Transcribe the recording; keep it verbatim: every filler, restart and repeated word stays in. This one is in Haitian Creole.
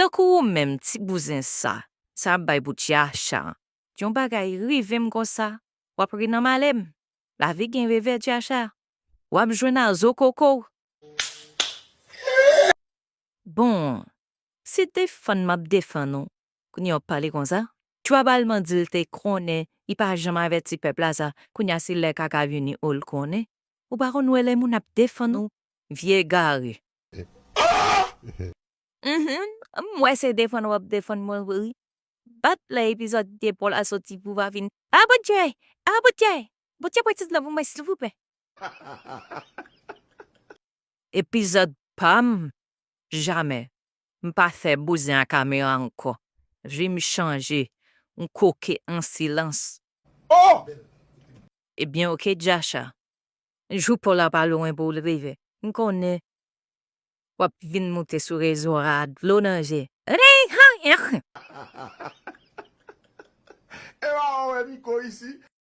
Tankou ou menm, ti bouzen sa, sa ap bay pou Djacha. Yon bagay rive m konsa, w ap ri nan malè m. Lavi gen revè, Djacha. W ap jwenn a zo koko w. Bon, se defann m ap defann ou, kounye a w ap pale konsa? Twa bal man di l te konnen, li pa janm avèti pèp la sa, kounye a se lè kaka vini o l konnen. Ou pa konn wè lè moun ap defann ou, vye egare. Mhm, m wè se defann w ap defann mwen wi. Bat lè epizòd de pou la soti pou pa vin. A Bondye! A Bondye! Bondye pran ti lan pou mwen silvouplè. Epizòd pa m, jamè. M pa fè bouzen a kamera ankò. Vi m chanje, m koke an silans. Oh! Ebyen oke Djacha. Jou pa w la pa lwen pou l rive. M konnen w ap vin moute sou rezo a dlo nan je. Ren, han, en. E pa wè Miko isi.